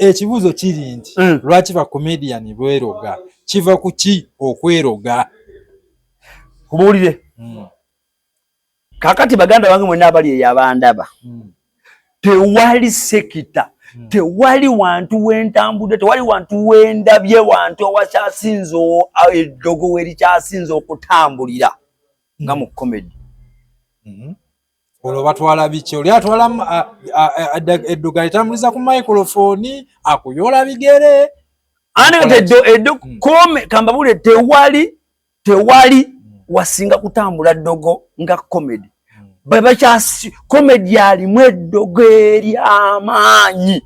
Ekibuuzo kiri nti lwaki ba comedian beeroga? Kiva ku ki okweroga? Kubuulire. Kakati baganda bange mwenna abali eyo abandaba, tewali sector, tewali wantu wentambudde, tewali wantu wendabye wantu awakyasinze eddogo werikyasinze okutambulira nga mu comedy. Olwo batwala biki? Oli atwala eddogo litambuliza ku microphone, akuyola bigere. Ate kati eddo kome kambabule, tewali wasinga kutambula ddogo nga comedy. Bakyasi comedy alimu eddogo eryamaanyi,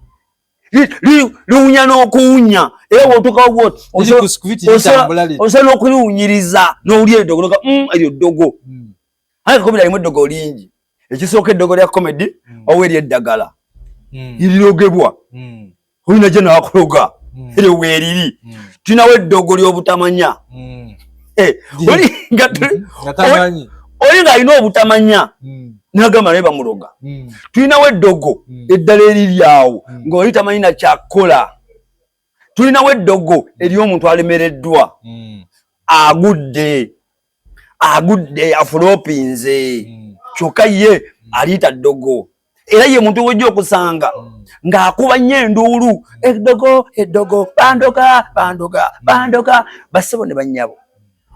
liwunya n'okuwunya, era bw'otuukawo bwoti Liri ku script, litambula liti. Osobola n'okuliwunyiriza n'owulira eddogo noga eryo ddogo. Aye comedy alimu eddogo lingi. Ekisooka, eddogo lya comedy oba ery'eddagala lirirogebwa, olina gye naakuloga, eryo weeriri. Tulinawo eddogo ly'obutamanya. Oli nga Nga tamanyi. Oli ng'alina obutamanya nagamba naye bamuloga. Tulinawo eddogo eddala eriri awo ng'oli tamanyi nakyakukola. Tulinawo eddogo ery'omuntu alemereddwa, agudde agudde, afulopinze, kyokka ye aliyita ddogo, era ye muntu wojja okusanga ng'akuba nnyo enduulu, "Eddogo, eddogo, bandoga, bandoga, bandoga." Bassebo ne bannyabo,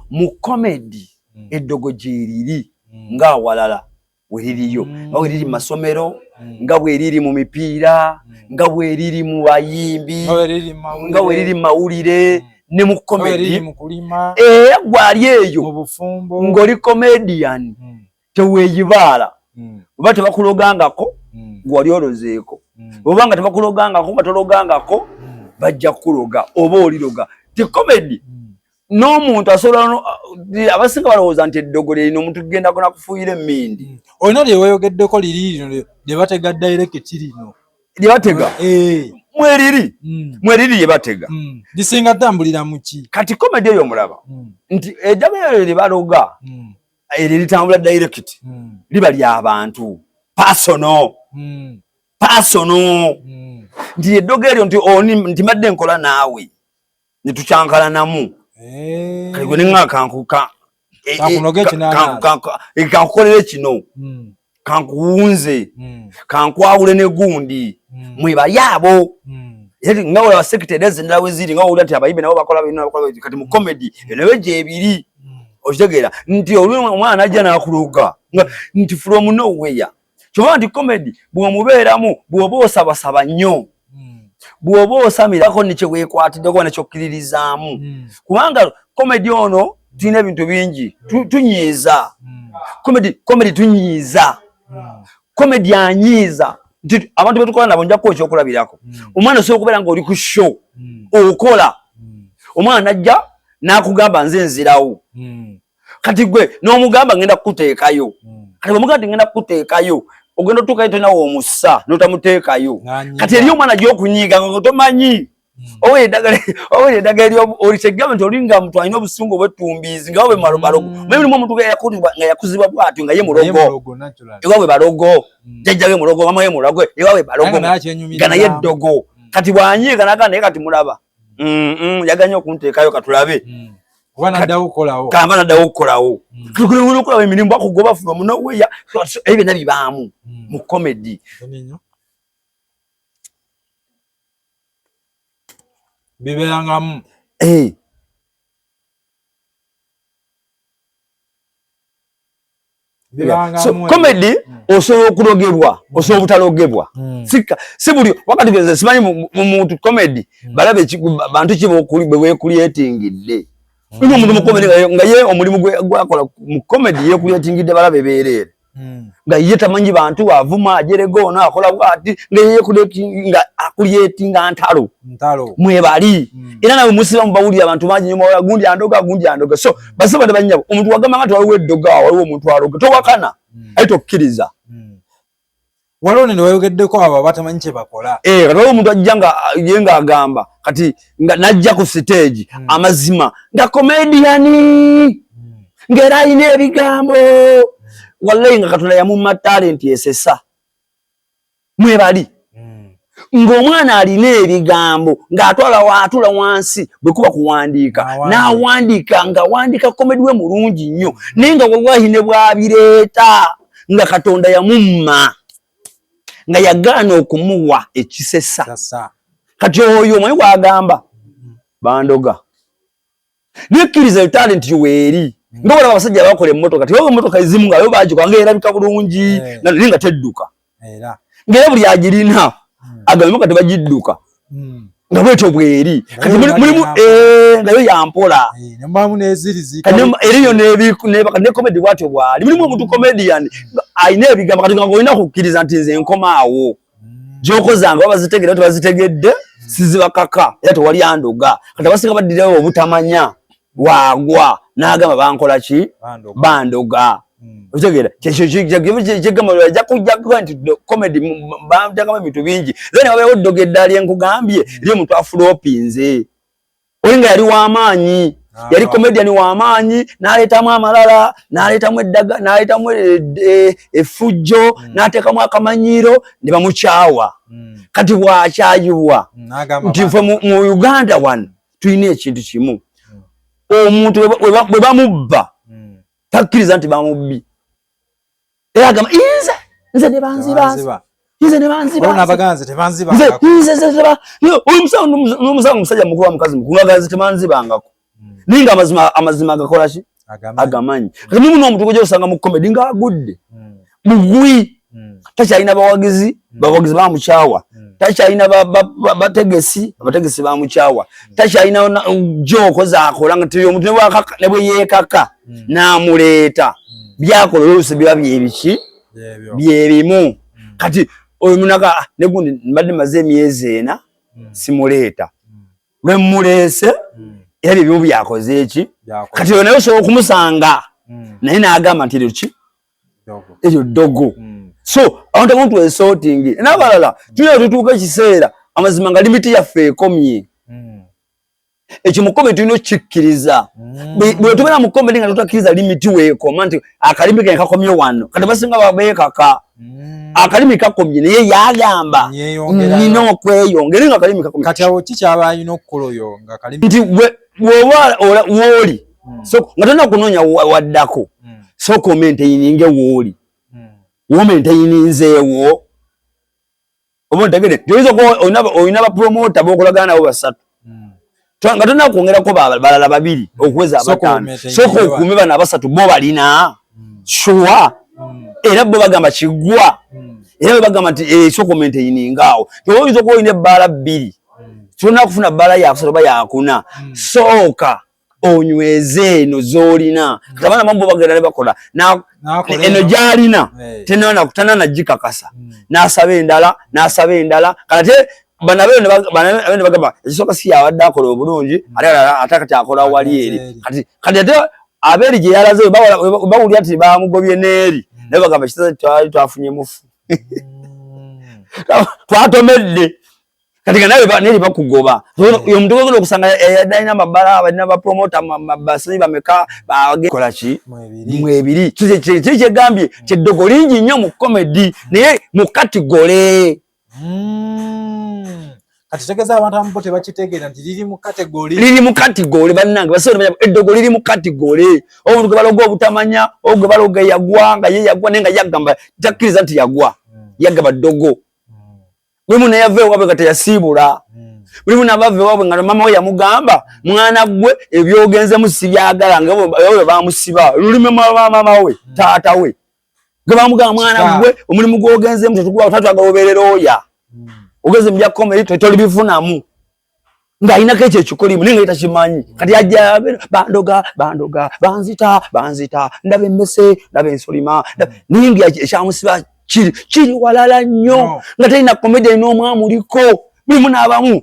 mu comedy eddogo gyeriri ng'awalala weririyo, nga bweriri mu masomero, nga bweriri mu mipiira, nga bweriri mu bayimbi, nga bweriri mu mawulire, nga bweriri mu mawulire ne mu nga bweriri comedy. Mu kulima. Era gwali eyo mu bufumbo. Ng'oli comedian, teweeyibaala. Oba tebakulogangako, gwali olozeeko. Oba nga tebakulogangako, nga tologangako, bajja kukuloga oba oliroga ti comedy. N'omuntu asobola abasinga balowooza nti eddogo lyerina omuntu kugendako nakufuuyira emmindi. Olina lye weeyogeddeko liri lino lye batega direct lino. Lye batega? Eh. Mweriri. Mweriri lye batega. Lisinga tambulira mu ki? Kati comedy eyo omulaba nti eddagala eryo lye baloga, eryo litambula direct, liba ly'abantu personal. Personal. Nti eddogo eryo nti oni nti mbadde nkola naawe ne tukyankalanamu, kale gwe neŋŋa kankuka Kankunoge ekinaanaasi. Kankukolere kino, kankuwunze, kankwawule ne gundi. Mwebali abo. Era nga olaba sector era ezendala we ziri, nga owulira nti abayimbi nabo bakola bino, bakola bino. Kati mu comedy nayo gyebiri. Okitegeera nti oli omwana najja n'akuloga nga nti from nowhere. Kyova nti comedy bw'omubeeramu, bw'oba osabasaba nnyo, bw'oba osamirako ne kyeweekwatiddeko oba nekyokkiririzaamu, kubanga comedy ono tulina ebintu bingi. Tunyiiza comedy, comedy tunyiiza, comedy anyiiza nti abantu betukola nabo, nja kuwa ekyokulabirako. Omwana osobola okubeera ng'oli ku show okola, omwana najja n'akugamba, "Nze nzirawo." Kati gwe n'omugamba, "Ngenda kukuteekayo." Kati bwemugamba nti, "Ngenda kukuteekayo," ogenda otuukayo tolinawo omusa n'otamuteekayo. N'anyiiga. Kati eri omwana gy'okunyiiga nga tomanyi oba eddagala olikyegamba nti oli nga muntu alina obusungu obwettumbiizi nga bwe balogo. Mulimu omuntu nga yakuzibwa bw'atyo nga ye Naye mulogo. Mulogo naturally. Ewaabwe balogo. Jjajja we mulogo, mama we mulogo, ewaabwe balogo. Naye nga naye akyenyumirizaamu. Nga naye ddogo. Kati bw'anyiiga naga, "Naye kati mulaba, yaganye okunteekayo, katulabe." Oba naddawo okukolawo. Kamba naddawo okukolawo. Kati okulaba emirimu bakugoba from nowhere. So, ebyo byonna bibaamu mu comedy. Nnyo. Bibeerangamu. Eh. Bibangamu. So comedy osobola okulogebwa, osobola obutalogebwa. Sika si buli wakati genze simanyi mu muntu comedy balabe bantu ki bwe weekuliyetingidde. Ino omuntu mu comedy nga ye omulimu gwe gwakola mu comedy yeekuliyetingidde balabe beereere, nga ye tamanyi bantu, avuma, ajerega ono, akola bwati, nga ye nga akuliyetinga ntalo. Ntalo. Mwebali. Era nawe musiba mubawulira abantu bangi nnyo mubawulira, "Gundi andoga, gundi andoga." So basaba ne bannyabo, omuntu wagamba nga waliwo eddoga, waliwo omuntu aloga, towakana, aye tokkiriza. Waliwo nene wayogeddeko abo abatamanyi kye bakola. Eh, kati waliwo omuntu ajja nga ye ng'agamba kati nga najja ku stage, amazima nga comedian, ng'era alina ebigambo, wallahi nga Katonda yamumma talent esesa. Mwebali. Ng'omwana alina ebigambo ng'atwala waatula wansi bwe kuba kuwandiika n'awandiika ng'awandiika comedy we mulungi nnyo, naye nga wallahi ne bw'abireeta nga Katonda yamumma nga yagaana okumuwa ekisesa. Kati oyo omanyi bw'agamba bandoga, nekkiriza talent weeri nga olaba abasajja bakola emmotoka, tebaba emmotoka ezimu nga yo bagikola nga erabika bulungi, naye nga tedduka, ng'era buli agirina agamba emmotoka tebagidduka, nga bwetyo bweri. Kati mulimu nga yo yampola eriyo ne comedy bwatyo bwali. Mulimu omuntu comedian alina ebigambo, kati nga olina kukkiriza nti nze nkomaawo gyokozanga, oba bazitegedde tebazitegedde, sizibakaka, era tewali andoga. Kati abasinga baddirawo obutamanya, waagwa n'agamba bankola ki, bandoga. Otegeera kyegamba ajja kujja nti comedy bantekamu ebintu bingi, then wabeewo eddogo eddala lyenkugambye eri omuntu aflopinze, oli nga yali w'amaanyi, yali comedian w'amaanyi, n'aleetamu amalala, n'aleetamu eddaga, n'aleetamu effujjo, n'ateekamu akamanyiiro ne bamukyawa. Kati bw'akyayibwa nti nfe mu Uganda wano tulina ekintu kimu, omuntu bwe bamubba takkiriza nti bamubbi, era agamba nze nze ne banziba, nze ne banziba, nze omusango omusajja mukulu wa mukazi mukulu nga nze tebanzibangako, naye nga amazima amazima agakola ki, agamanyi. Kati mulimu n'omuntu gwe osanga mu comedy ng'agudde bugwi, takyalina bawagizi, bawagizi bamukyawa, takyalina bategesi, abategesi bamukyawa, takyalina joke zakola, nga teri omuntu ne bwe yeekaka n'amuleeta byakola oluusi biba byebiki byebimu. Kati oyo munaga negundi mbadde maze emyezi 4 simuleeta, lwe muleese era byebimu byakoze eki. Kati oyo naye osobola okumusanga naye n'agamba nti eryo ki, eryo ddogo. So abantu abamu twesortingi n'abalala tulina tutuuka ekiseera amazima nga limit yaffe ekomye. Ekyo mu comedy tulina okukikkiriza. Bwe tubeera mu comedy nga tutakkiriza limit weekoma, nti akalimi ke kakomye wano, kati basinga babeekaka akalimi kakomye, naye yagamba nina okweyongera nga akalimi kakomye. Kati awo kikyaba alina okukola oyo nga kalimi nti bw'oba wooli nga tolina kunoonya waddako, sooka omaintaininge wooli, womaintaininzeewo oba ontegere, oyinza okuba olina bapromota bokolagana nabo basatu nga tolina kwongerako balala babiri okuweza abataano. Sooka okuume bano abasatu, bo balina sure, era bo bagamba kigwa, era bwe bagamba nti sooka omaintaininga awo. Oba oyinza okuba olina ebbaala bbiri, tolina kufuna bbaala yakusatu oba yakuna, sooka onyweze eno z'olina. Kati abaana bamu bo bagenda ne bakola eno gy'alina tanana gikakasa, n'asaba endala, n'asaba endala. Kati ate bano abeyo ne bagamba ekisooka si yabadde akola obulungi, ate ate kati akola wali eri. Kati ate abeeri gye yalaze bawulira nti bamugobye n'eri, naye bagamba ekitasa twali twafunye mufu, twatomedde. Kati nga nawe neri bakugoba, omuntu ogenda okusanga alina amabala, balina bapromota basanyi bameka bakola ki mwebiri. Kiri kyegambye kyeddogo lingi nnyo mu comedy, naye mu category. Kati tegeeza abantu abamu bo tebakitegeera nti liri mu category. Liri mu category, bannange basobola, eddogo liri mu category. Omuntu gwe baloga obutamanya, oba gwe baloga yagwa, nga ye yagwa, naye nga yagamba takkiriza nti yagwa, yagamba ddogo. Mulimu neyava ewabwe nga teyasiibula, mulimu nabava ewabwe nga mama we yamugamba mwana gwe ebyogenzemu sibyagala, nga bwe bamusiba lulimi mama we taata we gwe bamugamba mwana gwe omulimu gwogenzemu tetukuba, tatwagala obeerera oya ogenze mu bya comedy tolibifunamu, ng'alinako ekyo ekikolimu naye nga takimanyi. Kati ajja bandoga, bandoga, banzita, banzita, ndaba emmese, ndaba ensolima, naye nga ekyamusiba kiri kiri walala nnyo, nga talina comedy alina omwamuliko. Mulimu n'abamu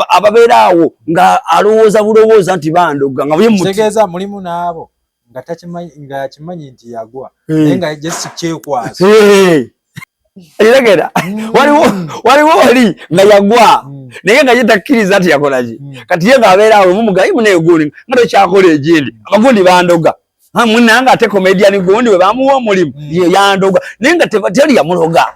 ababeera awo nga alowooza bulowooza nti bandoga nga kitegeeza mulimu n'abo nga takimanyi, nga akimanyi nti yagwa, naye nga just kyekwasa. Eregera waliwo waliwo wali nga yagwa, naye nga ye takkiriza nti yakola ki. Kati ye ng'abeera awo mumugayi munaye gundi nga tokyakola egindi, abagundi bandoga munange, ate comedian gundi bwe bamuwa omulimu ye yandoga, naye nga teri yamuloga.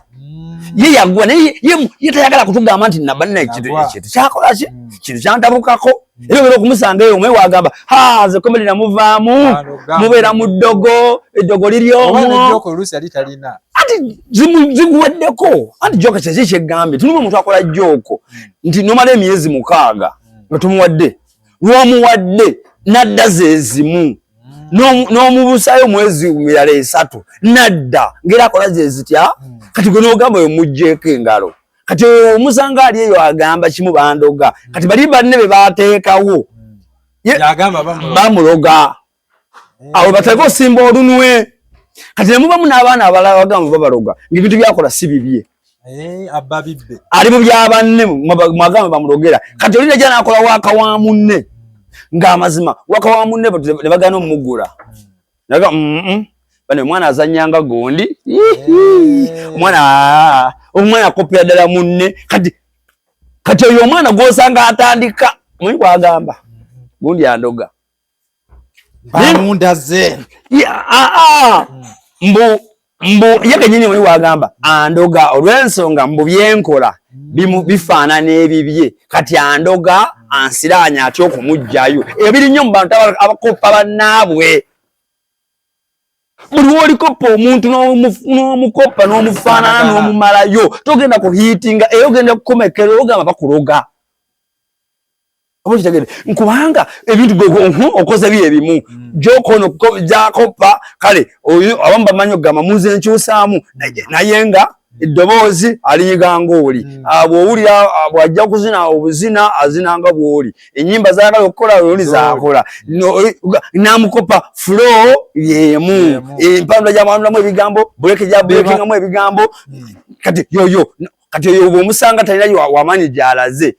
Ye yagwa naye ye tayagala kutugamba nti nabanna ekintu kyakola ki, kintu kyantabukako. Era ogenda okumusanga eyo omwe wagamba, ha, nze comedy namuvaamu, mubeera mu ddogo, eddogo liri omwo anti ziguweddeko. Anti joke kyeki kyegambye, tulimu omuntu akola joke nti nomala emyezi 6 nga tumuwadde, lwomuwadde nadda zezimu, n'omubusayo mwezi mirala 3 nadda ngera akola zezitya. Kati gwe n'ogamba oyo mugjeeko engalo. Kati oyo omusanga ali eyo agamba kimu, bandoga. Kati bali banne be bateekawo bamuloga, awo bateka osimba olunwe. Kati nemubamu n'abaana abalala bagamba babaloga ng'ebintu byakola si bibye, ali mu byabanne, mwagamba bamulogera. Kati oli najja n'akola waaka wa munne, ng'amazima waka wa munne ne bagana omugula, naga bane omwana azanyanga gundi, omwana akopera ddala munne. Kati oyo omwana gw'osanga atandika omanyi kwagamba gundi andoga. Bamundaze. Mbu ye kenyini omanyi wagamba andoga olw'ensonga mbu byenkola bifaanana ebibye. Kati andoga, ansiraanya atya okumugjayo. Ebiri nnyo mu bantu abakopa bannaabwe. Buli woolikopa omuntu n'omukopa n'omufaanana n'omumalayo, togenda kuhiitinga era ogenda kukomekera ogamba bakuloga. Oba okitegedde? Nkubanga ebintu okoze bye ebimu, joke ono gyakopa. Kale oyo abamu bamanyi okugamba muze nkyusaamu, naye nga eddoboozi alinyiga ng'oli. Bw'owulira bw'ajja kuzina obuzina, azina nga bw'oli. Ennyimba zayagala okukola oli zaakola namukopa, flow yemu, empandula gyamwandulamu ebigambo, break gya breakingamu ebigambo. Kati yoyo, kati oyo bw'omusanga talina wamaanyi gy'alaze,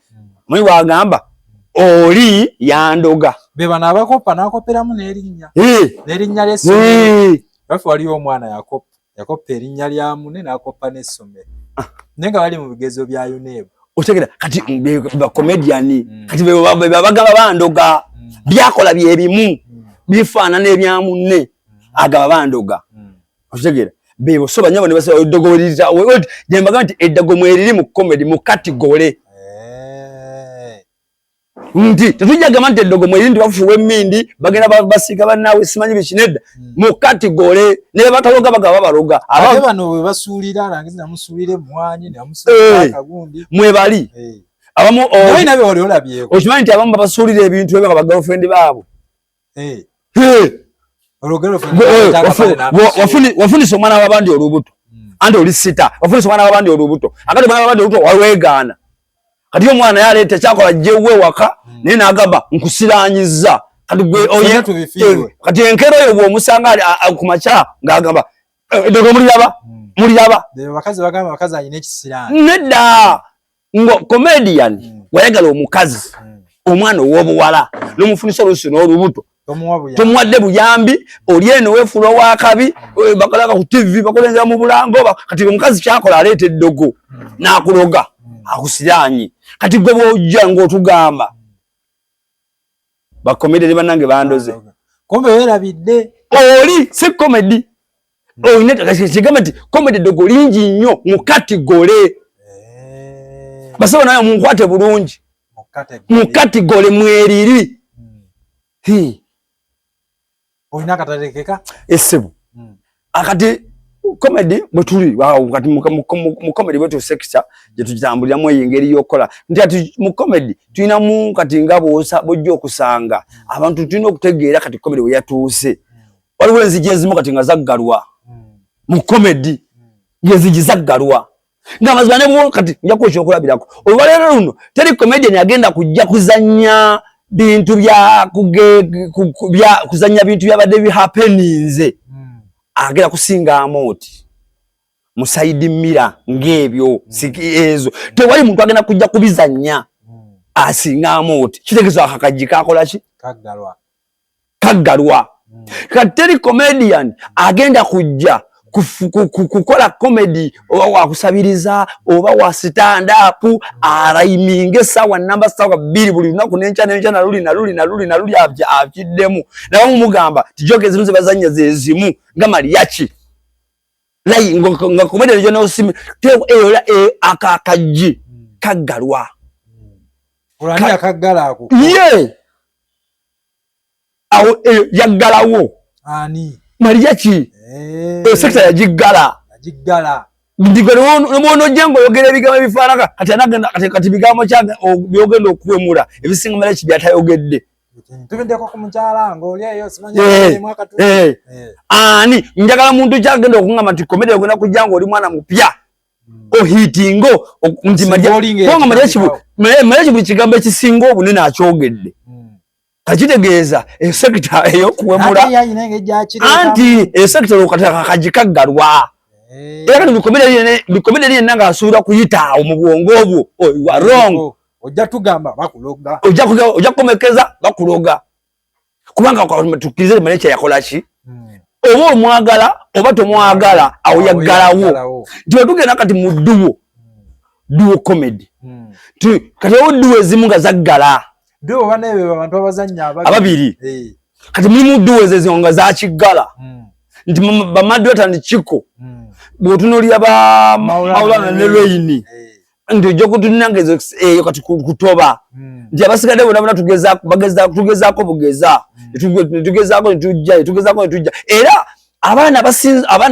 omanyi bw'agamba oli yandoga. Be bano abakopa n'akoperamu n'erinnya, n'erinnya ly'essomero. Lwaffe waliwo omwana yakoppa erinnya lya munne n'akoppa n'essomero, naye nga bali mu bigezo bya UNEB. Otegera? Kati bacomedian kati babagamba bandoga, byakola byebimu, bifaanana ebya munne, agaba bandoga. Otegera? Bebo so banyabo ne basaba eddogo weririza gyembaga nti eddogo mweriri mu comedy mu category, nti tetujja gamba nti eddogo mweriri nti bafuuwa emmindi, bagenda basiiga bannaawe, simanyi biki. Nedda, mu category ne bataloga bagaba babaloga. Ate bano bwe basuulira alangizi, namusuulira emmwanyi, namusuulira akagundi. Mwebali abamu. Naye nabyo wali olabyeko? Okimanyi nti abamu babasuulira ebintu ebyo nga bagirlfriend baabwe? Wafunisa omwana w'abandi olubuto, anti oli sita wafunisa omwana w'abandi olubuto. Akati omwana w'abandi olubuto walwegaana, kati omwana yaleeta ekyakola jewe waka, naye n'agamba nkusiranyiza. Kati gwe kati enkero oyo bw'omusanga ku makya ng'agamba eddogo muliraba, muliraba. Nedda, ngo comedian wayagala omukazi, omwana ow'obuwala n'omufunisa oluusi n'olubuto, tomuwadde buyambi. Oli eno weefuula owakabi, bakolaka ku TV, bakolenzera mu bulango. Kati omukazi kyakola aleeta eddogo n'akuloga, akusiraanye. Kati gwe bwojja ng'otugamba bacomedian bannange bandoze. Kumbe werabidde. Oli si comedy olina kigamba nti comedy eddogo lingi nnyo mu category. Basaba naye munkwate bulungi, mu category mweriri. Olina akatatekeka. Essebo, akati comedy bwe tuli kati mu comedy bwetu sector gye tutambuliramu eyo engeri y'okukola nti ati mu comedy tulinamu kati nga bwojja okusanga abantu tulina okutegeera kati comedy we yatuuse. Waliwo enzigi ezimu kati nga zaggalwa mu comedy, ng'enzigi zaggalwa nga mazima ne kati nja kuwa ekyokulabirako. Olwaleero luno teri comedian agenda kujja kuzannya bintu bya kuzannya bintu byabadde bihappeninze agenda kusinga amooti mu side mirror ng'ebyo ezo. Tewali muntu agenda kujja kubizannya asinga amooti. Kitegeeza akakajji kakola ki? Kaggalwa. Kati teri comedian agenda kujja kukola comedy oba wakusabiriza oba wa stand up arhyminga essaawa namba, ssaawa 2 buli lunaku, nenkya nenkya, naluli naluli naluli naluli akiddemu. Naye mumugamba ti joke ezimu zebazannya zezimu nga mariachi. Like nga comedy ejo nosimi eyo akakajji kaggalwa. Olani akaggala ako? Ye awo eyo yaggalawo. Ani? Mariachi. Eyo sector yagiggala. Yagiggala. Ndigwe nomwono ojja ng'oyogera ebigambo ebifaanana kati anagenda kati kati bigambo kyange byogenda okuwemula ebisinga Mariachi byatayogedde. Tubiddeko ku mukyala ng'oli eyo simanyi mwaka tu. Ani njagala muntu kyagenda okungamba nti comedy ogenda kujja ng'oli mwana mupya ohitingo nti Mariachi Mariachi buli kigambo ekisinga obunene akyogedde. Kakitegeeza esekita ey'okuwemula anti esekita olwo kati kaggalwa. Era kati buli comedy yenna ng'asuubira kuyita awo mu bwongo obwo, you are wrong. Ojja tugamba bakuloga. Ojja kukomekeza bakuloga. Kubanga tukkirize Mariachi yakola ki? Oba omwagala oba tomwagala awo yaggalawo. Nti bwe tugenda kati mu duo, duo comedy. Kati awo duo ezimu nga zaggala. Duo bana abantu abazannya ababiri. Kati mulimu duo ezo nga zakiggala. Nti Bamadweta ne Chiko. Bw'otunuulira ba Maulana ne Reini. Nti ojja kutunula nga ezo eyo kati kutoba. Nti abasigadde bonna bonna tugezaako bugeza. Tugezaako ne tujja, tugezaako ne tujja. Era abaana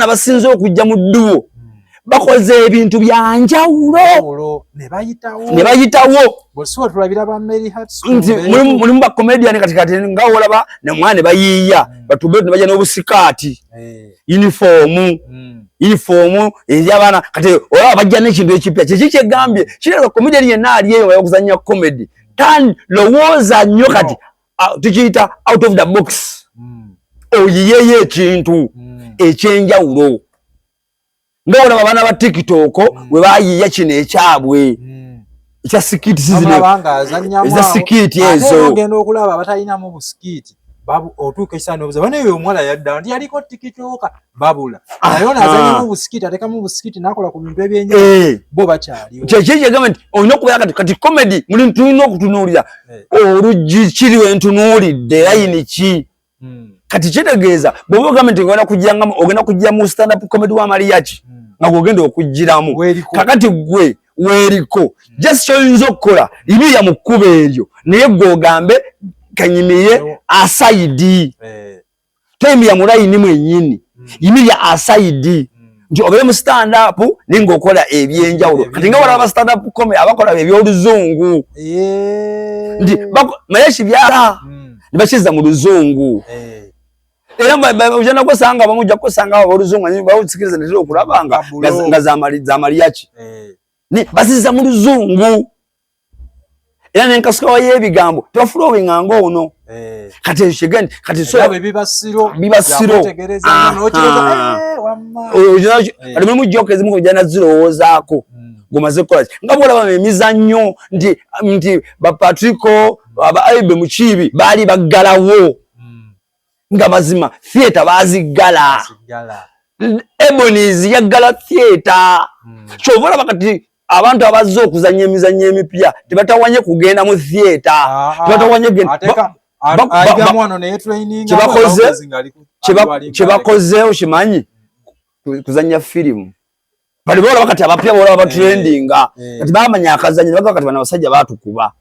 basinze okujja mu duo bakoze ebintu bya njawulo. Ne bayitawo. Ne bayitawo. Bw'osobola tulabira ba Mary Hart. Nti mulimu ba comedian kati kati nga olaba ne mwana bayiiya batube ne bajja n'obusikaati. Uniform. Uniform ey'abaana kati olaba bajja n'ekintu ekipya. Kiki kyegambye? Kireka comedian yenna ali eyo okuzannya comedy. Tan lowooza nnyo kati tukiyita out of the box. Oyiyeyo ekintu ekyenjawulo. Nga olaba abaana ba TikTok we bayiiya kino ekyabwe. Ekya skit sizine. Eza skit ezo. Ogenda okulaba abatalinamu buskit. Babu otuuka ekiseera n'obuuza bane oyo omuwala yadda nti yaliko TikTok babula. Naye ono azannyamu buskit atekamu buskit n'akola ku bintu ebyenjawulo bo bakyaliwo. Kyekyo kyegamba nti olina okubeera kati kati comedy muli tulina okutunuulira oluggi kiri we ntunuulidde layini ki. Kati kitegeeza bw'oba ogamba nti ogenda kujja mu stand up comedy wa Mariachi nga gw'ogenda okuggyiramu kakati gwe weeriko just kyoyinza okukola yimirira mu kkubo eryo naye gwe ogambe kanyimire aside toyimirira mu layini mwennyini yimirira aside nti obeere mu stand up naye ng'okola ebyenjawulo. Kati nga walaba stand up comedy abakola ebyoluzungu nti Mariachi byala ne bakizza mu luzungu. Era ojja nakusanga abamu ojja kusanga abo oluzungu bawusikiriza netera okulaba nga za Mariachi bazizza mu luzungu. Era n'enkasuka y'ebigambo tebafulowinga ng'ono. Kati ekyo kyegenda kati so bibasiro bibasiro. Kati mulimu joke ezimu ojja nazirowoozaako ng'omaze kukola ki nga bw'olaba emizannyo nti ba Patrico aba Aibe Mukiibi baali baggalawo nga mazima theatre baaziggala. Ebonies yaggala theatre. Ky'ova olaba kati abantu abazze okuzannya emizannyo emipya tebatawanye kugenda mu theatre. Tebatawanye kyebakoze okimanyi kuzannya firimu. Bali bolaba kati abapya bolaba batrendinga kati bamanya akazannyo ne bagamba kati bano abasajja baatukuba.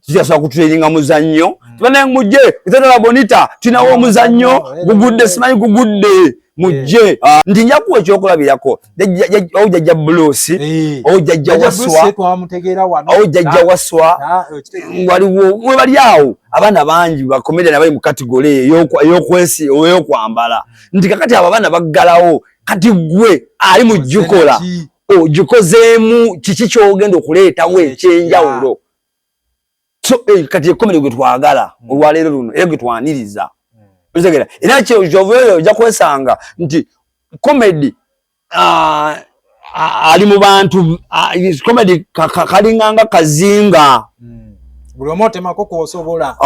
Tukyasobola kutraininga muzannyo tibanaye mujje kutetala bonita tulinawo omuzannyo gugudde simanyi gugudde mujje. Nti nja kuwa ekyokulabirako ojjajja Bruce ojjajja Waswa ojjajja Waswa waliwo we bali awo abaana bangi ba comedian abali mu category eyokwesi ey'okwambala nti kakati abo abaana baggalawo kati gwe ali mu gikola ogikozeemu kiki ky'ogenda okuleetawo ekyenjawulo. So kati comedy gwe twagala olwaleero luno era gwe twaniriza. Okitegera? Era kyova oyo ojja kwesanga nti comedy ali mu bantu comedy kalinganga kazinga. Buli omu otemako kw'osobola.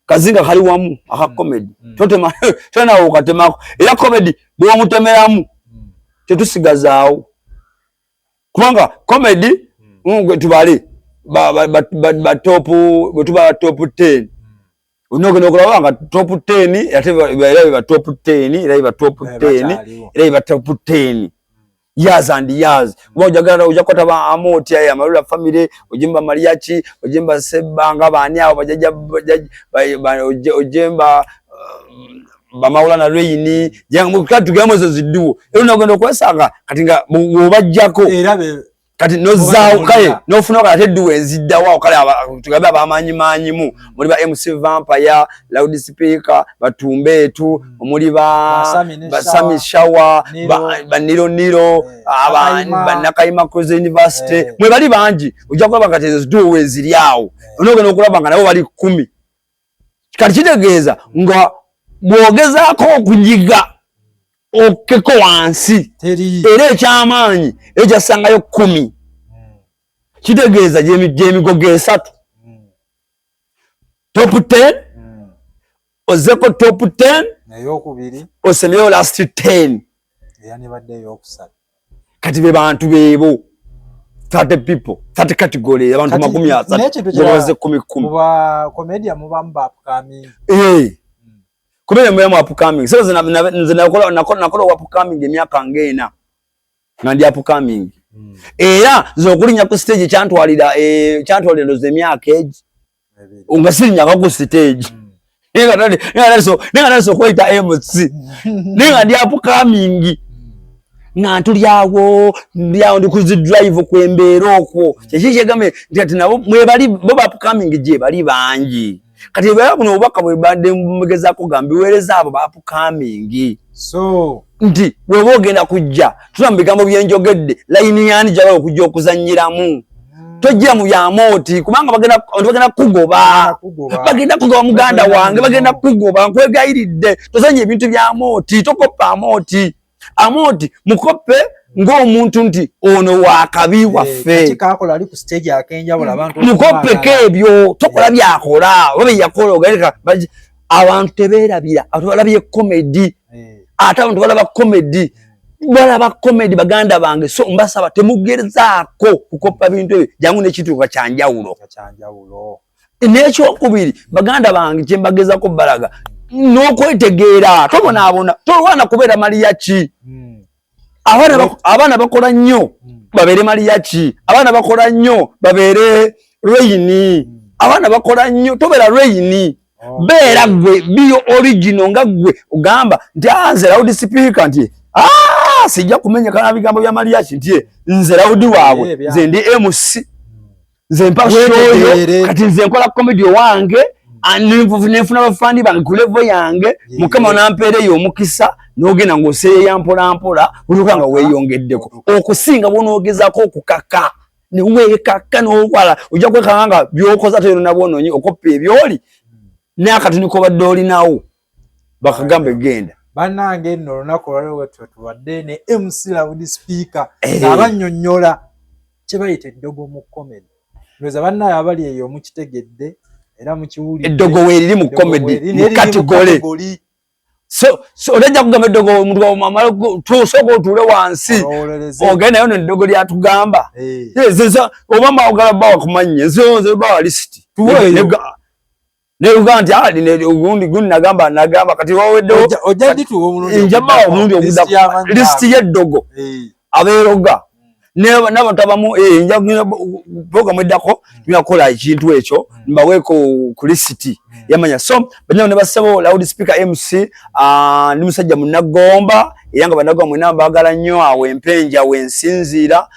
Kazinga kali wamu aka comedy. Totema tona okatemako. Era comedy bw'omutemeramu tetusigazaawo. Kubanga comedy gwe tubale ba top bwe tuba top 10. Onogenda okulaba nga top 10 ate era ba top 10 era ba top 10 era ba top 10. Years and years. Kuba ojagala ojja kukwata ba Amooti ayo Amalula family, ojemba Mariachi, ojemba Sebbanga, baani abo bajajja ojemba bamawula na Reini, tugemu ezo zidduwo. Era onagenda okwesanga kati nga bw'obajjako kati nozaawo kale n'ofuna kale ate edduwo eziddawo kale tugambe abamanyimanyimu muli ba MC Vampire, Loud Speaker, Batumbeetu, omuli ba Sami Shawa, ba Niro Niro, ba Nakayima Cross University, mwe bali bangi. Ojja kulaba kati ezo zidduwo eziri awo, onoogenda okulaba nga nabo bali 10. Kati kitegeeza nga bw'ogezaako okunyiga okkeko wansi era ekyamaanyi ekyasangayo 10, kitegeeza gy'emigogo 3. Top 10 ozeko top 10 eyokubiri osemyeyo last 10 kati be bantu beebo 30 people 30 category abantu 30 baze 10 10. Muba comedian muba mba upcoming comedian muba upcoming. So nze nakola upcoming emyaka ng'ena nga ndi upcoming. Era nze okulinnya ku stage kyantwalira ndoza emyaka egi nga sirinnyanga ku stage. Naye nga nalese okweyita MC, naye nga ndi upcoming nga ntulyawo ndyawo ndi ku zi drive kwembeera okwo. Kyeki kyegambe nti ati nabo mwebali bo ba upcoming gye bali bangi. Kati era buno obubaka bwe mbadde mugezaako ga mbiweereza abo ba upcoming. So nti bw'oba ogenda kujja tula mu bigambo bye njogedde, layini yani gy'agala okujja okuzannyiramu. Tojja mu byamooti kubanga bagenda kugoba. Bagenda kugoba muganda wange, bagenda kugoba, nkwegayiridde. Tozannya ebintu bya mooti, tokoppa amooti. Amooti mukoppe ng'omuntu nti ono wa kabi waffe. Mukoppeko ebyo, tokola byakola oba bye yakola ogaleka. Abantu tebeerabira, abantu balabye comedy. Ate abantu balaba comedy, balaba comedy baganda bange. So mbasaba temugezaako kukoppa bintu ebyo, jangu n'ekintu kyanjawulo. N'ekyokubiri baganda bange kye mbagezaako balaga n'okwetegeera, tobonaabona, tolwana kubeera Mariachi. Abaana bakola nnyo babeere Mariachi, abaana bakola nnyo babeere Reini, abaana bakola nnyo tobeera Reini. Beera gwe biyo original nga gwe ogamba nti nze loud speaker nti sijja kumenyekana bigambo bya Mariachi nti nze loud waabwe, nze ndi MC, nze mpa show, kati nze nkola comedy wange nenfuna bafaani bange ku level yange. Mukama nampeereyo omukisa n'ogenda ng'oseeyeya mpola mpola oluka nga weeyongeddeko okusinga bw'onoogezaako okukaka ne weekakka n'okwala ojja kwekanga nga by'okoza toyonona bwonoonyi okoppa ebyoli n'akatuni k'obadde olinawo bakagambe genda. Bannange nno olunaku olwaleero wetwe tubadde ne MC Loud Speaker ng'abannyonnyola kye bayita eddogo mu comedy. Ndowooza bannaye abali eyo mukitegedde era mukiwulidde. Eddogo weeriri mu comedy mu category. So olajja kugamba eddogo omuntu amala tusooka otuule wansi ogende nayo neddogo lyatugamba. Oba mwagala bawa kumanya nze bawa lisiti. Neluga nti gundi gundi nagamba kati waweddewo nja bawa omulundi ogudda lisiti y'eddogo abeeroga n'abantu abamu nja programu eddako tulina kukola ekintu ekyo mbaweeko ku lisiti yamanya. So banyabo ne basebo, Loud Speaker MC ndi musajja munnagomba era nga bannagomba mwenna mbaagala nnyo. Awo empenja wensinziira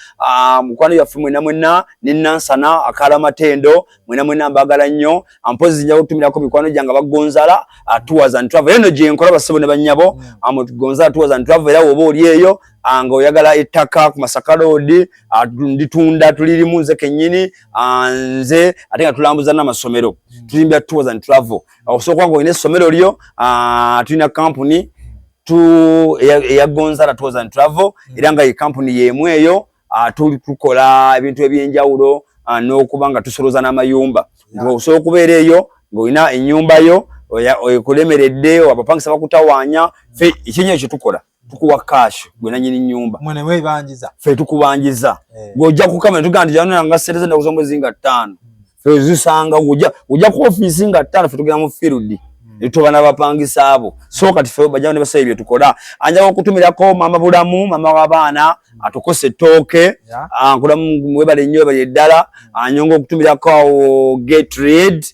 mukwano yaffe mwenna mwenna ne Nansana Akalamatendo mwenna mwenna mbaagala nnyo. Ampozi nja kutumirako mikwano gyange abagonzala Tours and Travel eno gye nkola basebo ne bannyabo Gonzala Tours and Travel. Era woba oli eyo nga oyagala ettaka ku Masaka Road nditunda, tulirimu nze kennyini nze ate nga tulambuza n'amasomero tulimbya Tours and Travel. Osooka nga olina essomero lyo, tulina kampuni eya Gonzala Tours and Travel era nga ye kampuni y'emu eyo tukola ebintu ebyenjawulo n'okuba nga tusoloza n'amayumba. Osobola okubeera eyo ng'olina ennyumba yo ekulemeredde, abapangisa bakutawaanya, ffe ekinyo ekyo tukola tukuwa cash gwe nannyini nnyumba ffe tukubanjiza. Ng'ojja ku kamera tugamba nti jana nga ssente z'ennaku z'omwezi nga 5 ffe zisanga ojja ku ofiisi nga 5 ffe tugenda mu field. Tuba n'abapangisa abo. So kati ffe bajja ne basaba bye tukola. Anjaga okutumirako mama Bulamu, mama w'abaana, atukose ettooke. Nkulamu, mwebale nnyo, webale ddala. Anyonga okutumirako awo Get Red.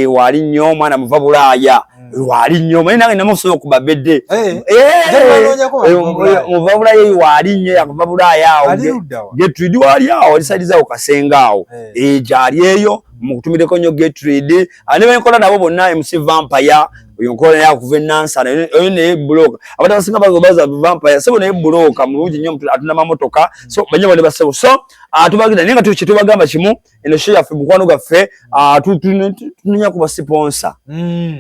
Waali nnyo omwana muva Bulaaya. Waali nnyo, manyi nange namusobola okuba bedde. Muva Bulaaya waali nnyo, yakuva Bulaaya awo. Get Red waali awo, alisaidizawo Kasenga awo. Gyali eyo, mukutumireko nnyo Get Red. Ne benkola nabo bonna, MC Vampire oyo nkola naye akuva enansana, oyo naye buloka. Abantu abasinga baza Vampire sebo, naye buloka mulungi nnyo, atunda mamotoka. So banyabo ne basebo, so tubagira naye nga kyetubagamba kimu, eno show yaffe, mukwano gwaffe, tunenya kuba sponsor.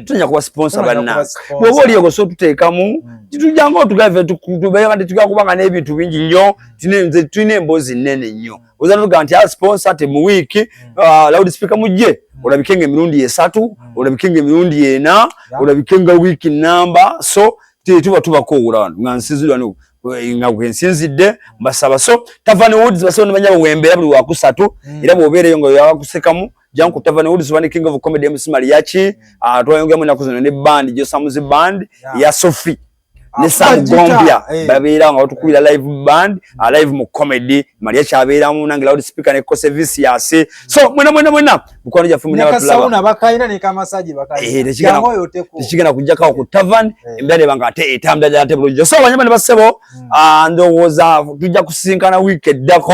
Tunenya kuba sponsor banna. Bw'oba oliyo so tuteekamu, tujjanga otugave tubeera tugenda kubanga n'ebintu bingi nnyo. Tulina emboozi nnene nnyo. Oza tugaa nti a sponsor te mu wiiki, loud speaker mujje olabike nga emirundi 3, olabike nga emirundi 4, olabike nga wiiki namba. So tuba tubakoowula wano nga nsinzirwa nga bwensinzidde mbasaba. So Tavern Woods, basaba nemanya wembeera buli wakusatu. Era bw'obeereyo nga yakusekamu, jangu ku Tavern Woods, wani King of Comedy MC Mariachi. Twayongeramu ennaku zino ne band Josamuzi band ya Sophie ne Sam Gombya, babeera nga batukubira live band, live mu comedy. Mariachi abeeramu nange loud speaker ne Cosevicius. So mwena mwena mwena mukwano gyaffe mwena batulaba bakayina ne kamasaji bakayina, tekigenda kujjako ku Tavern. Embeera nebanga ate etambula ddala ate bulungi. So abanyama ne basebo, ndowooza tujja kusinkana wiiki eddako.